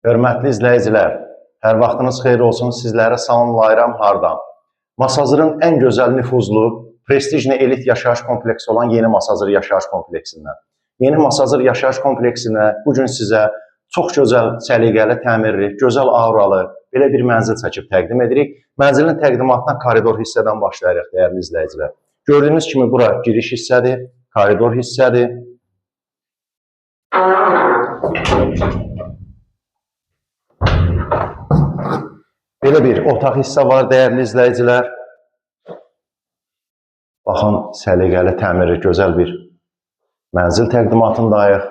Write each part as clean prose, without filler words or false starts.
Hörmətli izləyicilər, hər vaxtınız xeyir olsun. Sizlərə salamlayıram hardan? Masazırın ən gözəl nüfuzlu, prestijli elit yaşayış kompleksi olan Yeni Masazır yaşayış kompleksindən. Yeni Masazır yaşayış kompleksinə bu gün sizə çox gözəl, səliqəli, təmirli, gözəl auralı belə bir mənzil çəkib təqdim edirik. Mənzilin təqdimatına koridor hissədən başlayırıq, dəyərli izləyicilər. Gördüyünüz kimi bura giriş hissədir, koridor hissədir. Belə bir otaq hissə var, dəyərli izləyicilər. Baxın, səliqəli, təmirli, gözəl bir mənzil təqdimatındayıq.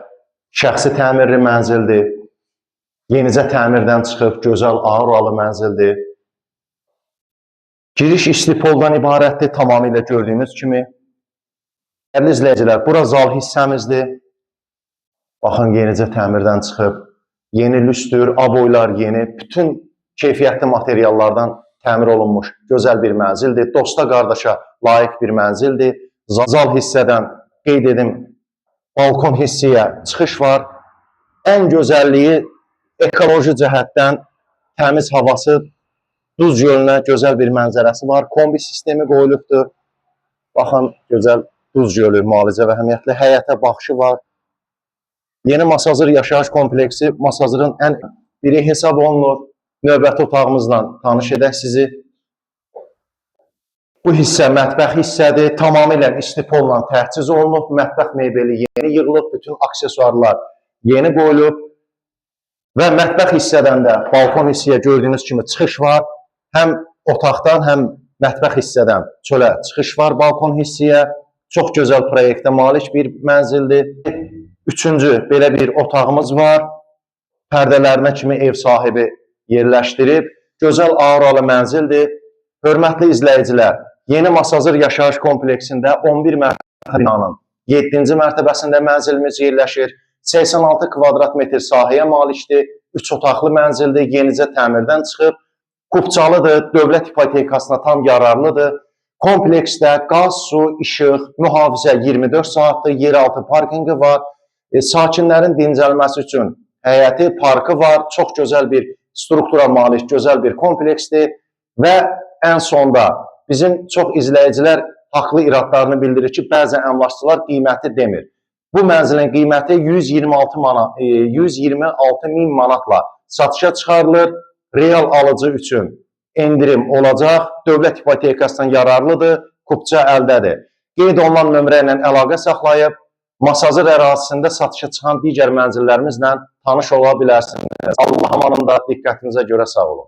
Şəxsi təmirli mənzildir. Yenicə təmirdən çıxıb, gözəl, auralı mənzildir. Giriş istipoldan ibarətdir, tamamilə gördüyünüz kimi. Dəyərli izləyicilər, bura zal hissəmizdir. Baxın, yenicə təmirdən çıxıb. Yeni lüstür, aboylar yeni, bütün keyfiyyətli materiallardan təmir olunmuş gözəl bir mənzildir. Dosta, qardaşa layiq bir mənzildir. Zal hissədən qeyd edim, balkon hissəyə çıxış var. Ən gözəlliyi ekoloji cəhətdən təmiz havası, Duz gölünə gözəl bir mənzərəsi var. Kombi sistemi qoyulubdur. Baxın, gözəl Duz gölü müalicə və əhəmiyyətli həyətə baxışı var. Yeni Masazır yaşayış kompleksi Masazırın ən biri hesab olunur. Növbəti otağımızla tanış edək sizi. Bu hissə mətbəx hissədir. Tamamilə istipolla təchiz olunub. Mətbəx mebeli yeni yığılıb, bütün aksesuarlar yeni qoyulub. Və mətbəx hissədən də balkon hissəyə gördüyünüz kimi çıxış var. Həm otaqdan, həm mətbəx hissədən çölə çıxış var balkon hissəyə. Çox gözəl proyektə malik bir mənzildir. Üçüncü belə bir otağımız var. Pərdələrinə kimi ev sahibi yerləşdirib. Gözəl auralı mənzildir. Hörmətli izləyicilər, Yeni Masazır yaşayış kompleksində 11 mərtəbə binanın 7-ci mərtəbəsində mənzilimiz yerləşir. 86 kvadrat metr sahəyə malikdir. 3 otaqlı mənzildir, yenicə təmirdən çıxıb. Kupçalıdır, dövlət ipotekasına tam yararlıdır. Kompleksdə qaz, su, işıq, mühafizə 24 saatdır, yeraltı parkinqi var. Sakinlərin dincəlməsi üçün həyəti, parkı var. Çox gözəl bir struktura malik, gözəl bir kompleksdir. Və ən sonda bizim çox izləyicilər haqlı iradlarını bildirir ki, bəzən əmlakçılar qiyməti demir. Bu mənzilin qiyməti 126 manat, 126 min manatla satışa çıxarılır. Real alıcı üçün endirim olacaq. Dövlət ipotekasından yararlıdır, kupça əldədir. Qeyd olunan nömrə ilə əlaqə saxlayıb Masazır ərazisində satışa çıxan digər mənzillərimizlə tanış ola bilərsiniz. Allah amanında, diqqətinizə görə sağ olun.